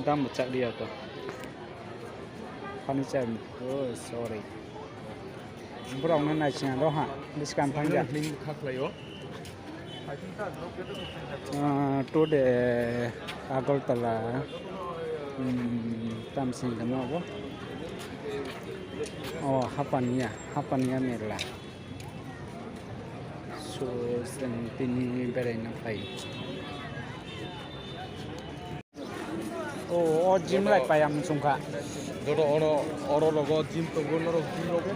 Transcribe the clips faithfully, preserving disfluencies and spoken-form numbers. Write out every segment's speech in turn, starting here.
Dam bo chak liya to. Furniture ni. Oh, sorry. Borok no nai sina do ha. Biskang thang ja. Him kha khlai o. Ah, today Agartala, hmm, tam sing kama bo. Oh, Hapania, Hapania Mela. So, chwng tini beraina phai. O, o gym lai pai ang muchung kha. Joto oro, oro logo gym tongo, norok gym logo.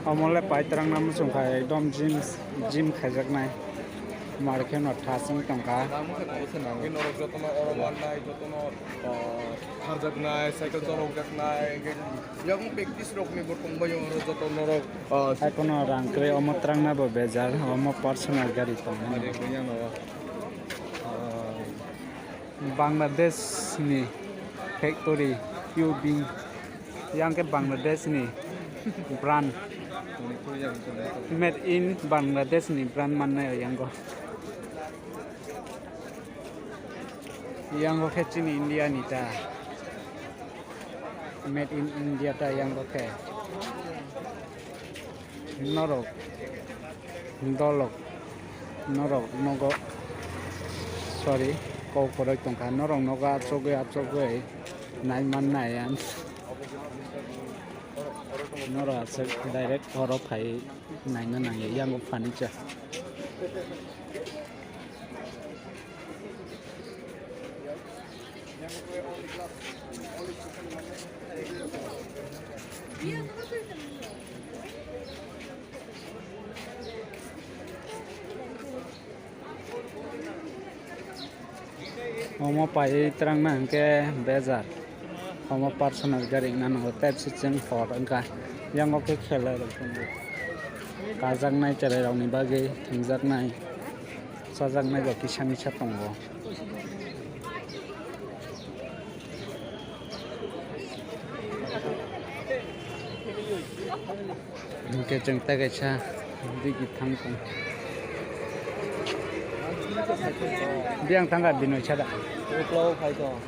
Omo le pai twrang na muchung kha, ekdom gym, gym khaijaknai. Mar khe no thasing tong kha. Norok jotono oro mannai, jotono, ah, kharjaknai, cycle cholokjaknai, hwnkhe yakung practice rok ni bo tongbai oro joto norok, ah, hai kono rang kwrwi omo twrang na bo bejar, omo personal gari tong mani. Bangladesh ni factory, Q B, yang khe Bangladesh ni brand, made in Bangladesh ni brand mannai o yang go. Yang go khe chini India ni ta, made in India ta yang go khe. Norok dolok, norok nogo, sorry, kok kwrwi tongkha, norok nogo achugwi achugwi nai mannai ang. Norok aswk direct oro phai naina nangya, yango furniture. Omo paiwi twrang na hwnkhe bejar. Omo personal gari wngna nango, tei se chwng hor wngkha. Yango khe khela rok tongo. Kajaknai cherai rokni bagwi thwngjaknai, chajaknai bo kisa misa tongo. Hwnkhe chwng tei kaisa digi thang tong. Biyang thangkha bini sada. Uklau phai tong.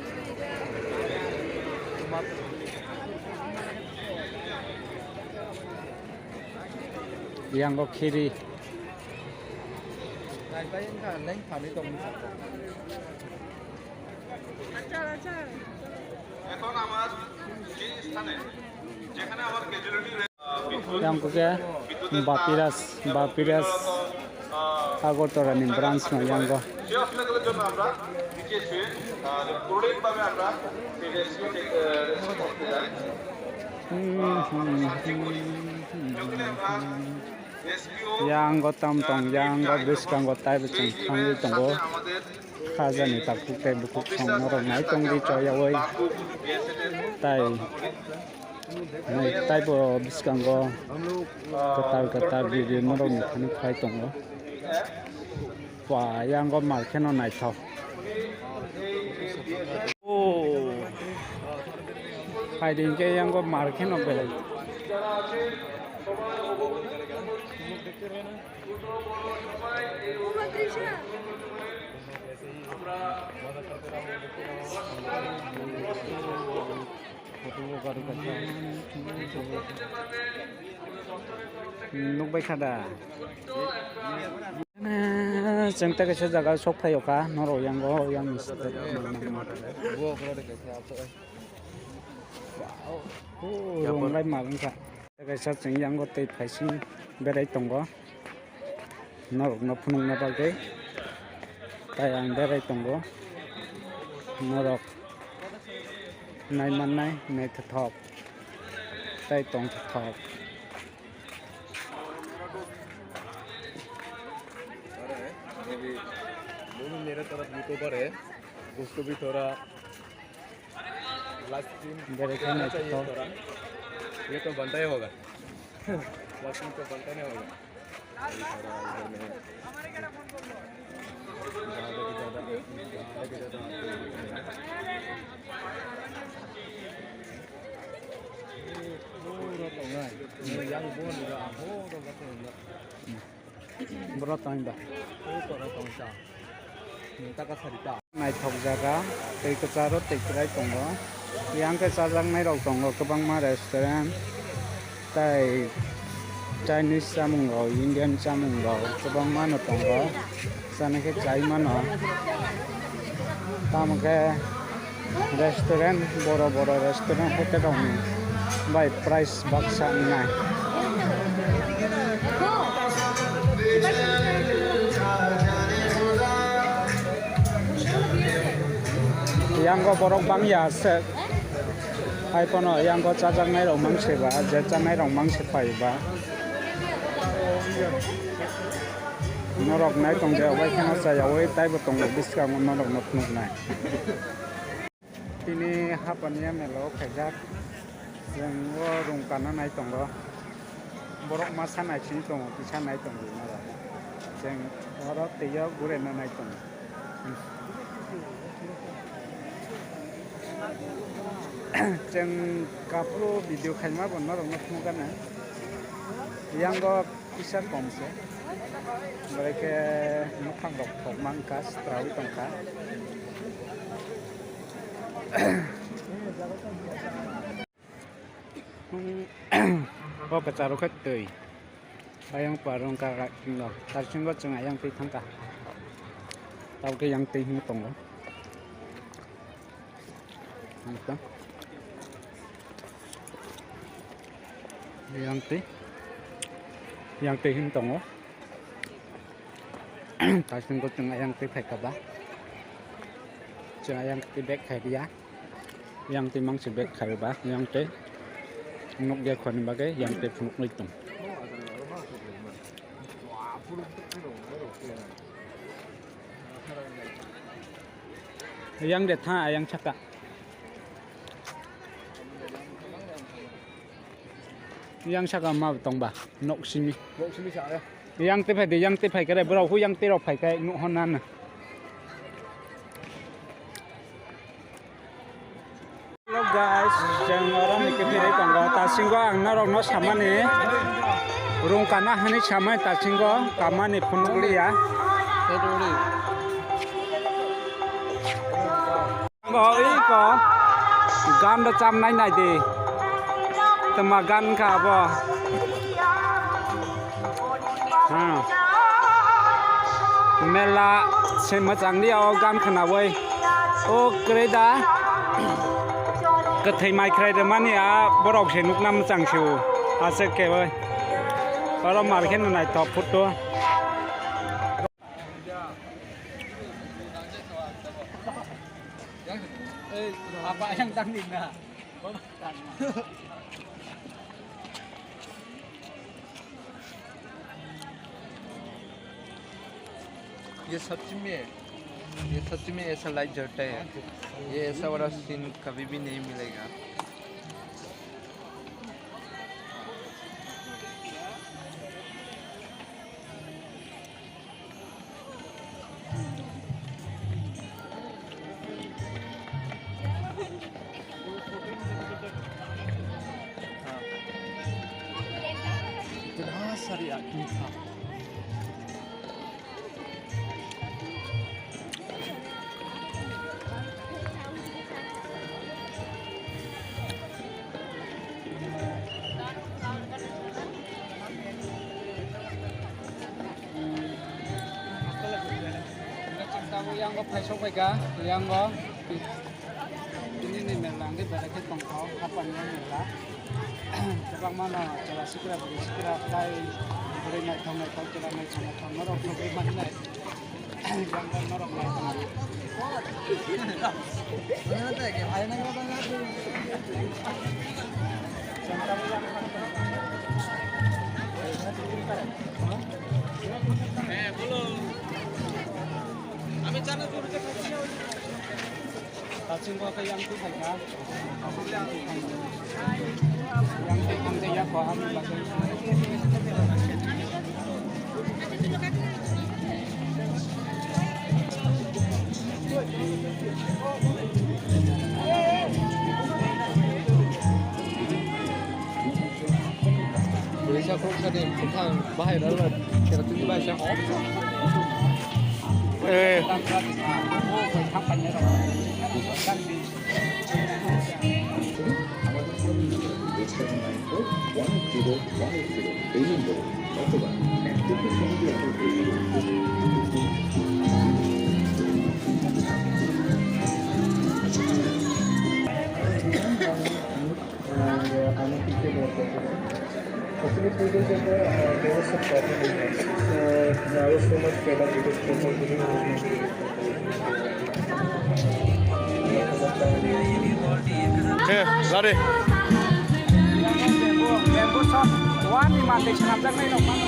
Yango khiri. এখন আমার সেই স্থানে, যেখানে আমার casualty Yang khe Bapiras, Bapiras Agartala ni branch no yango. সেই হসপিটালের জন্য আমরা নিচে শুয়ে, আহ, ক্রনিক ভাবে আমরা এই রেস্কিউ টেক-, আহ, রেস্কিউ করতে যাই। Yang go tam tong, yang go bwskango taibo chwng thangwi tongo. Khajani takhuk tei bukhuk song norok nai tongdi choyaui. Tai, taibo bwskango kwtal kwtal video norokni thani phai tongo. Ba, yango mar kheno naithok. O. Phaidi hinkhe yango mar kheno belai. Nukbai kha da? Chwng tei kaisa jaga o sok phai o kha, norok yango, yang ni side. Wow, oh, rung lai mal wngkha. Tei kaisa chwng yango tei phaising berai tongo. Norokno phunukna bagwi tai ang berai tongo. Norok nai mannai, naithothok tei tongthok. अभी वो भी मेरे तरफ YouTuber है, उसको भी थोड़ा live stream Berai khe करना चाहिए naithothok. थोड़ा। ये तो बनता ही होगा। लाइव स्ट्रीम तो बनता नहीं होगा। अभी थोड़ा इधर में ज़्यादा से ज़्यादा, ज़्यादा से ज़्यादा Boro tong ba? Naithok jaga, twi kwcharo twi kwrai tongo. Yang khe chajaknai rok tongo, kwbangma restaurant tei Chinese chamung rok, Indian chamung rok kwbangma no tongo. Chana khe chai mano. Tamo khe restaurant, boro boro restaurant, hotel rokni bai price baksa wngnai. Yango borok bangya se. Hai phano yango chajaknai rok mang se ba, je chanai rok mang se phai ba. Norok nai tong je, obai kheno chaya, oi taibo tongo, bwskango norok no phunuknai. Tini hapaniya mela o khaijak, chwng o rung kana nai tongo, borok masa nai sini tongo, kisa nai tongo norok, chwng oro twi o gure na nai tongo. Chwng kaphuru video khaima bo norok no phunukgana. Yango kisa kom se. Bai khe mwkhang rok thok mang kha, swtraui tong kha. O kwcharo khe twi. Ayang parung ka, ka, no. Tarsingo chwng ayang twi thang kha. Tabukhe yang twi hwnwi tongo. Ang ta. Yang twi. Yang twi hwnwi tongo. Tarsingo chwng ayang twi phai kha ba. Chwng ayang twi bag khai ya. Yang twi mangsi bag khai ba, yang twi nukya khwlani bagwi yang twi phunuknwi tong. Yang de tha, yang saka. Yang saka ma tong ba, nok simi. Nok simi sa ya. Yang twi phai de, yang twi phai kare, borok hu yang twi rok phai kai, nuk honna na. Hello guys, chwng oro ni khe phirwi tongo. Tasingo ang norok no samani rung kana hwnwi samani tasingo kamani phunuk liya. Bo iko gan rwchapnai nai di. Twma gan kha bo. Ha. Mela se mwchang liya o gan khwnawi. O kwrwi da. Kwthwi mai khwrai rwmani a borok se nukna mwchang se o. Aswk khe bai. Oro mar khe no naithok photo. Apa yang tangdi na? ये सच में, ये सच में ऐसा लाइट जलता है। ये ऐसा वाला सीन कभी भी नहीं मिलेगा। इतना सारी आदमी था। Yango phaisok bai kha, yango. Tini ni mela hwnkhe belai khe tongthok, hapani o mela. Kwbangma no chwla sikra, bwrwi sikra, tai bwrwi naithok naithok, chwla naithok naithok norok nugwi mannai. Yang norok naithok. হ্যাঁ, বলো। আমি জানো তুমি তো খাচ্ছি। Tasingo khe yang twi phaikha. Yang twi thangjakya kho, ani bagwi. Kaisa khoroksa de bwkhang bahai rwla, kera twi bahai sa hor. Eh. And, uh, I'm a teacher of Actually, two days ago, uh, there was some problem in my office. So, I was so much fed up because people didn't want me to. Okay, ready. Bamboo, bamboo shot, one ni mandate swnamjaknai rok mano.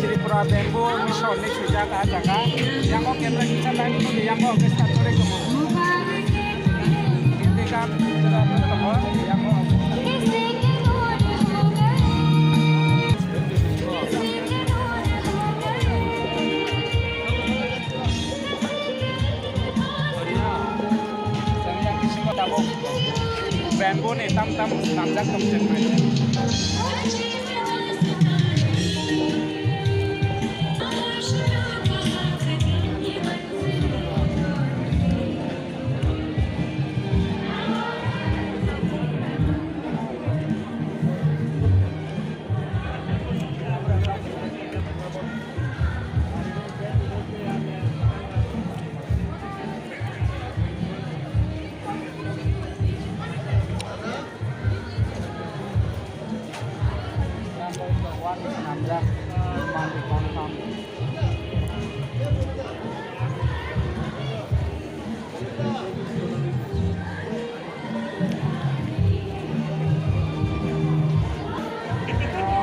Tripura Bamboo Mission ni swijak ah jaga. Yango camera kisa line phone yango hwnkhe start kore tongo. Bamboo ni tam tam swnamjak tong chengnai.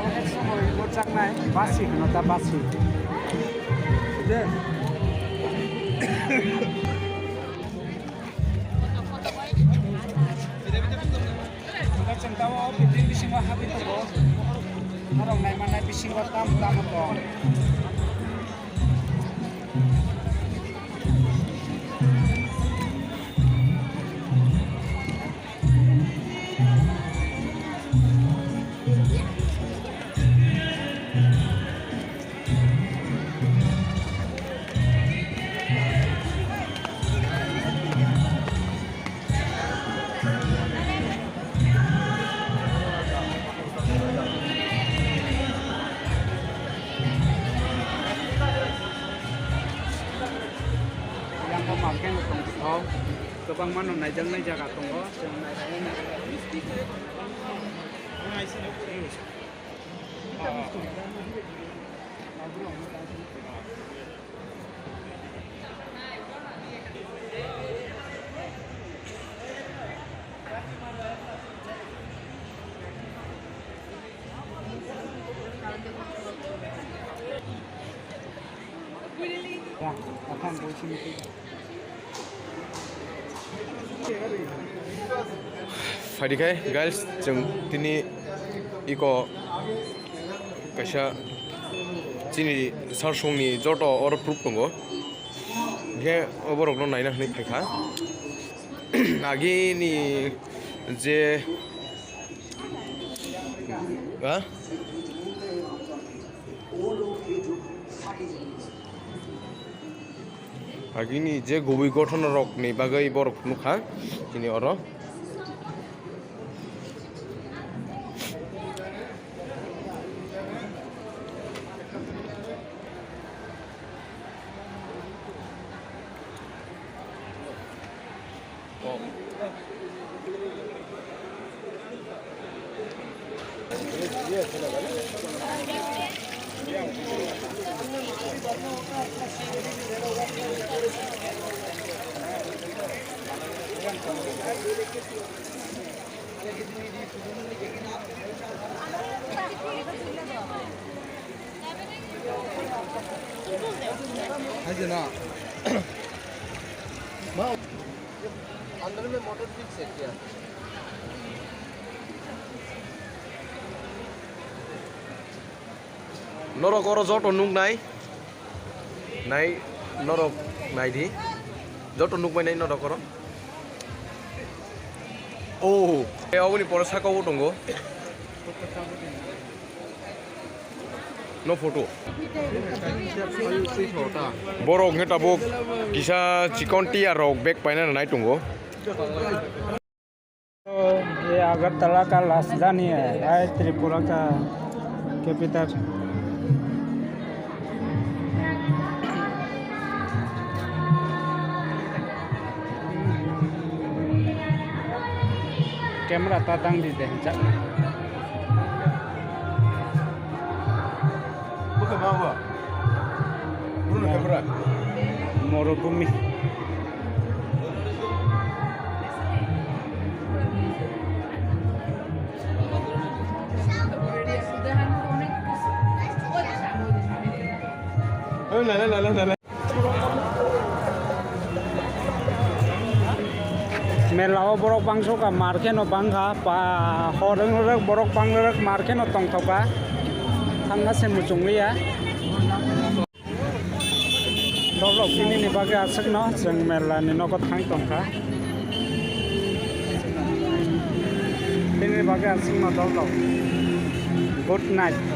Onek somoi gochangnai basi hwno ta basi. Chwng tamo fifteen bisingo habwi tongo. Norok naimanai bisingo tamo tamo tong. Yang ko market tong thok, kwbangma no naijaknai jaga tongo, chwng naijaknai. Phaidi khai guys, chwng tini iko kaisa chini sarsongni joto oro proof tongo. Hinkhe o borokno naina hwnwi phaikha. Agini je, ha? Agini je gubui gothon rokni bagwi borok nukha chini oro. Hai je na. Ma, under mein motor fix hai kya? Norok oro joto nuknai. Nai, norok nai di. Joto nukmai nai norok oro. Oh, e, oboni pore saka o tongo. No photo. Borok hwnkhe tabuk kisa chikon tiya rok bag paina nai tongo. ये अगरतला का राजधानी है, ये त्रिपुरा का capital. Camera ta dang di de, jak. Buka bawa. Bruno camera. Morobumi. Oh, la, la, la, la, la, la. Mela o borok bangso ka, mar khe no bang kha, pa hor wng rwk borok bang rwk, mar khe no tong thok kha, thang kha se muchung liya. Dol rok tini ni bagwi aswk no chwng mela ni nogo thang tong kha, tini ni bagwi aswk no dol rok. Good night.